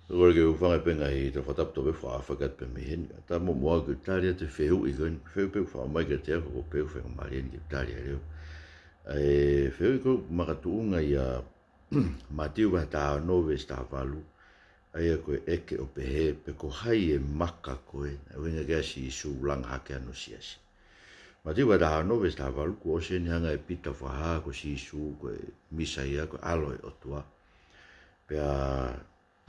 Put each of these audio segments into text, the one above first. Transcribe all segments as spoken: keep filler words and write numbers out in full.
Ko e ke u hūfanga pē he ngaahi tala fakatapu tō pē fakaʻafa atu pē mei heni. Ka ta mo moa ke u tali atu e fehuʻi ko eni, fehuʻi pē ʻoku faʻa ʻomai kiate au, ko e fehuʻi fakamālie eni ke u tali ʻa e leʻo. E fehuʻi ko ē makatuʻunga ia Mātiu vahe taha ono veesi taha valu. ʻA ia ko e ʻeke ʻo pehē, pe ko hai e maka ko ē naʻe ʻuhinga ki ai ʻa Sīsū ʻoku langa hake ai hono siasi. Mātiu vahe taha ono veesi taha valu, kuo ʻosi eni hanga ʻe Pita ʻo fakahā ko Sīsū ko e Mīsaia, ko e ʻAlo ʻo e ʻOtua. Pea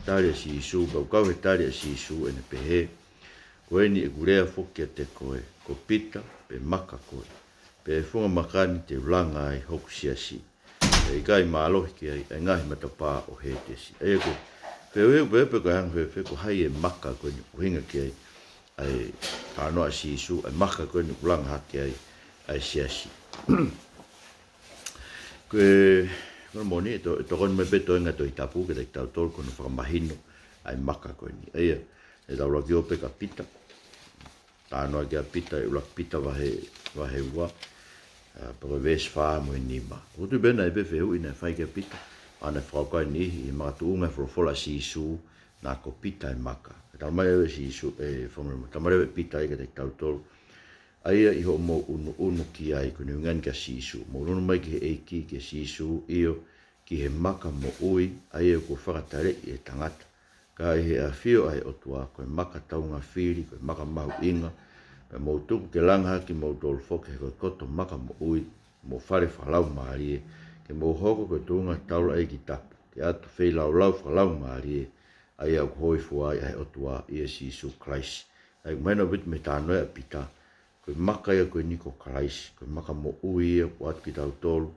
tali ʻa Sīsū, pea ʻoku kau he tali ʻa Sīsū ʻene pehē, ko eni ʻeku lea foki kiate koe, ko Pita, pe maka koe, pea ʻi he funga maka ni te u langa ai hoku siasi. Pea ʻe ʻikai mālohi ki ai ʻa e ngaahi matapā ʻo Hētesi. ʻA ia ko e fehuʻi pē, pe ko e hanga fehuʻi, ko hai e maka ko eni ʻoku ʻuhinga ki ai ʻa e talanoa ʻa Sīsū, ʻa e maka ko eni ʻoku langa hake ai ʻa e siasi. Ko e, ko e moʻoni, ʻe to-, ʻe tokoni mai pē toenga Tohi Tapu kiate kitautolu ko hono fakamahino ʻa e maka ko eni. ʻA ia, ʻe tau laki ō pē kia Pita. Talanoa ki ai ʻa Pita ʻi he ʻuluaki Pita vahe, vahe ua, ʻa, pea ko e veesi fā mo e nima. ʻOku ou tui pē naʻe ʻi ai pē fehuʻi naʻe fai kia Pita, ʻa ʻene fakakaukau ʻi he makatuʻunga e folofola ʻa Sīsū, naʻa ko Pita e maka. Ka talamai ʻe Sīsū, ʻe, fakamolemole, talamai ʻe Pita ia kiate kitautolu, ʻa ia ʻi hoʻomou ʻunuʻunu ki ai, ko ʻene ʻuhinga eni kia Sīsū. Mou ʻunuʻunu mai ki he ʻEiki, kia Sīsū, ʻio, ki he maka moʻui, ʻa ia kuo fakataleʻi ʻe he tangata. Ka ʻi he ʻafio ʻa e ʻOtua, ko e maka taungafili, ko e maka mahuʻinga, pea mou tuku ke langa hake kimoutolu foki he ko e koto maka moʻui, mo e fale fakalaumālie, ke mou hoko ko e tuʻunga taulaʻeiki tapu, ke ʻatu feilaulau fakalaumālie, ʻa ia ʻoku hōifua ai ʻa e ʻOtua ʻia Sīsū Kalaisi. ʻA ia ʻoku mahino ʻaupito mei he talanoa ʻa Pita, ko e maka ia ko eni ko Kalaisi, ko e maka moʻui ia kuo ʻatu kiate kitautolu,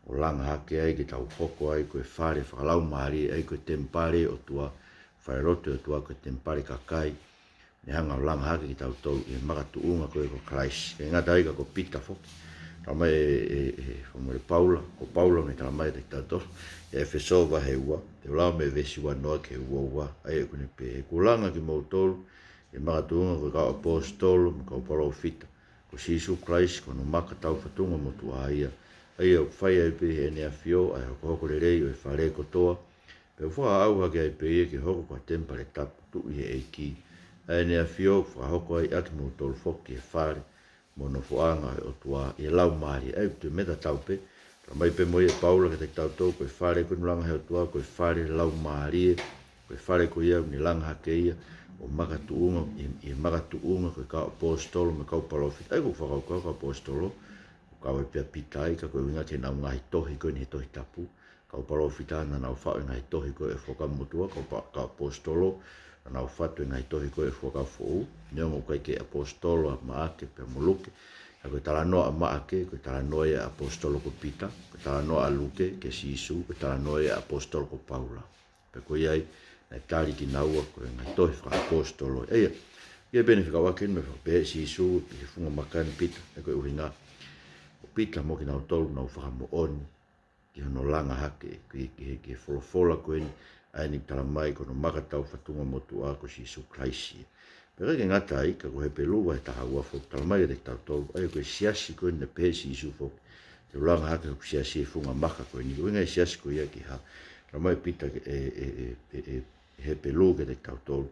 ʻo langa hake ai ke tau hoko ai ko e fale fakalaumālie, ʻa ia ko e temipale ʻo e ʻOtua, falelotu ʻo e ʻOtua, ko e temipale kakai, ne hanga ʻo langa hake kitautolu ʻi he makatuʻunga ko ē ko Kalaisi. ʻIkai ngata ai ka ko Pita foki. Talamai ʻe, ʻe, ʻe, fakamolemole, Paula, ko Paula naʻe talamai kiate kitautolu ʻi ʻEfesō vahe ua, te u lau mei he veesi ua noa ki he ua ua, ʻa ia ʻoku ne pehē, kuo langa kimoutolu ʻi he makatuʻunga ko e kau ʻaposetolo mo e kau palōfita, ko Sīsū Kalaisi ko hono maka taufatungamotuʻa ia, ʻa ia ʻoku fai ai pē ʻi heʻene ʻafio ʻa e hokohoko lelei ʻo e fale kotoa, pea ʻoku fakaʻau hake ai pē ia ke hoko ko ha temipale tapu tuʻu ʻi he ʻEiki, ʻa ʻene ʻafio ʻoku fakahoko ai ʻa kimoutolu foki ki he fale mo e nofoʻanga ʻo e ʻOtua ʻi he Laumālie. ʻA ia ʻoku toe meʻa tatau pē, talamai pē mo ia ʻe Paula kiate kitautolu, ko e fale ko eni ʻoku langa he ʻOtua, ko e fale laumālie, ko e fale ko ia ʻoku ne langa hake ia ʻo makatuʻunga, ʻi, ʻi makatuʻunga ko e kau ʻaposetolo mo e kau palōfita. ʻA ia ʻoku ou fakakaukau kau ʻaposetolo, ʻoku kau ai pē ʻa Pita ai, ka ko e ʻuhinga ki heʻenau ngaahi tohi ko eni he Tohi Tapu. Kau palōfita naʻa nau faʻu e ngaahi tohi ko ē ʻo e Fuakava Motuʻa, kau pa-, kau ʻaposetolo naʻa nau faʻu e ngaahi tohi ko ē ʻo e Fuakava Foʻou. Neongo ʻoku ʻikai ke ʻaposetolo ʻa Maʻake pea mo Luke, ka ko e talanoa ʻa Maʻake, ko e talanoa ia ʻa e ʻaposetolo ko Pita, ko e talanoa ʻa Luke kia Sīsū, ko e talanoa ia ʻa e ʻaposetolo ko Paula. Pea ko ia ai naʻe tali kinaua ko e ngaahi tohi fakaʻaposetolo. ʻA ia, ʻa ia pē naʻe fekauʻaki eni mo e fakapehē ʻe Sīsū ki he funga maka ni, Pita, ʻa ia ko e ʻuhinga, ko Pita mo kinautolu ʻoku nau fakamoʻoni ki hono langa hake, ki, ki, ki he folofola ko eni, ʻa eni talamai ko hono maka taufatungamotuʻa ko Sīsū Kalaisi. Pea ʻikai ke ngata ai, ka ko Hepelū vahe taha ua foki talamai kiate kitautolu, ʻa ia ko e siasi ko eni naʻe pehē ʻe Sīsū foki, te u langa hake hoku siasi ʻi he funga maka ko eni. Ko e ʻuhinga e siasi ko ia ki he hā? Talamai ʻe Pita ʻe, ʻe, ʻe, ʻe, ʻe, ʻe Hepelū kiate kitautolu,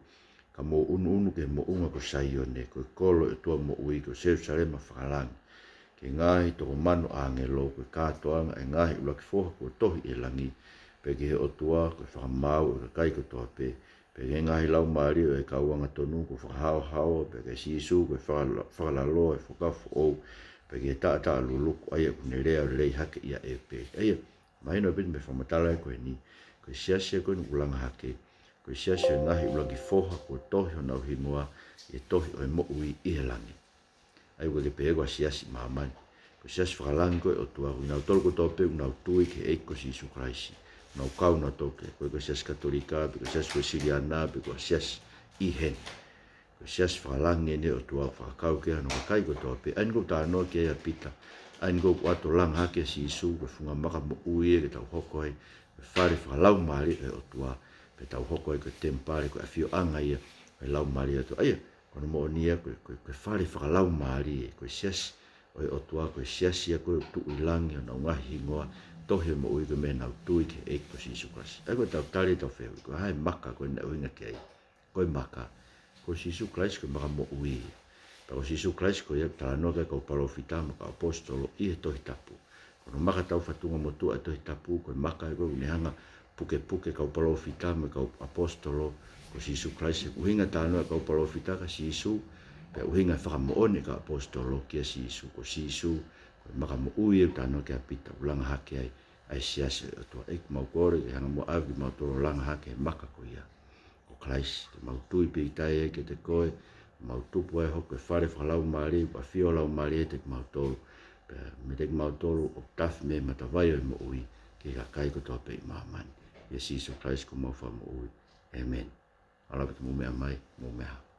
ka mou ʻunuʻunu ki he moʻunga ko Saione, ko e kolo ʻo e ʻOtua moʻui, ko Selūsalema fakalangi, ki he ngaahi toko mano ʻāngelo, ko e kātoanga ʻo e ngaahi ʻuluaki foha kuo tohi ʻi he langi, pea ki he ʻOtua, ko e fakamaau ʻo e kakai kotoa pē, pea ki he ngaahi laumālie ʻo e kau angatonu kuo fakahaohaoa, pea kia Sīsū ko e fakala-, fakalaloa ʻo e Fuakava Foʻou, pea ki he taʻataʻa luluku, ʻa ia ʻoku ne lea lelei hake ʻia ʻEpeli. ʻA ia, mahino ʻaupito mei he fakamatala ko eni, ko e siasi ko eni ʻoku langa hake, ko e siasi ʻo e ngaahi ʻuluaki foha kuo tohi honau hingoa ʻi he tohi ʻo e moʻui ʻi he langi. ʻA ia ʻoku ʻikai ke pehē ko ha siasi ʻi māmani. Ko e siasi fakalangi ko ē ʻo e ʻOtua, ko kinautolu kotoa pē ʻoku nau tui ki he ʻEiki ko Sīsū Kalaisi, ʻoku nau kau nautolu ki ai. ʻIkai ko e siasi Katolika, pe ko e siasi ko e Uēsiliana, pe ko ha siasi ʻi heni. Ko e siasi fakalangi eni ʻo e ʻOtua ʻoku fakakau ki ai hono kakai kotoa pē. ʻA eni ʻoku talanoa ki ai ʻa Pita. ʻA eni ʻoku ʻoatu ʻo langa hake ʻa Sīsū, ko e funga maka moʻui ia ke tau hoko ai ko e fale fakalaumālie ʻo e ʻOtua, pea tau hoko ai ko e temipale, ko e ʻafioʻanga ia ʻo e Laumālie ʻo e ʻOtua. ʻA ia, ko hono moʻoni ia, ko e, ko e, ko e fale fakalaumālie, ko e siasi ʻo e ʻOtua, ko e siasi ia ko ē ʻoku tuʻu ʻi langi honau ngaahi hingoa, tohi ʻo e moʻui ko e meʻa ʻenau tui ki he ʻEiki ko Sīsū Kalaisi. ʻA ia ko ʻetau tali ʻetau fehuʻi, ko e hā e maka ko ē naʻe ʻuhinga ki ai? Ko e maka, ko Sīsū Kalaisi ko e maka moʻui. Pea ko Sīsū Kalaisi ko ia ʻoku talanoa ki ai e kau palōfita mo e kau ʻaposetolo ʻi he Tohi Tapu. Ko hono maka taufatungamotuʻa e Tohi Tapu, ko e maka ia ko ē ʻoku ne hanga ʻo pukepuke e kau palōfita mo e kau ʻaposetolo, ko Sīsū Kalaisi. ʻUhinga e talanoa e kau palōfita kia Sīsū, pea ʻuhinga e fakamoʻoni e kau ʻaposetolo kia Sīsū. Ko Sīsū ko e maka moʻui ʻoku talanoa ki ai ʻa Pita, ʻoku langa hake ai ʻa e siasi ʻo e ʻOtua. ʻEiki, mau kole ke ke hanga muʻa ʻo ʻave kimautolu ʻo langa hake e maka ko ia, ko Kalaisi, ke mau tui pīkitai ai kiate koe, mau tupu ai ʻo hoko ko e fale fakalaumālie, ʻoku ʻafio e Laumālie ʻiate kimautolu, pea meiate kimautolu ʻoku tafi mei he matavai ʻo e moʻui ki he kakai kotoa pē ʻi māmani. ʻIa Sīsū Kalaisi ko homau Fakamoʻui. ʻĒmeni. ʻAlu ā pē ke mou meʻa mai, mou meʻa ā.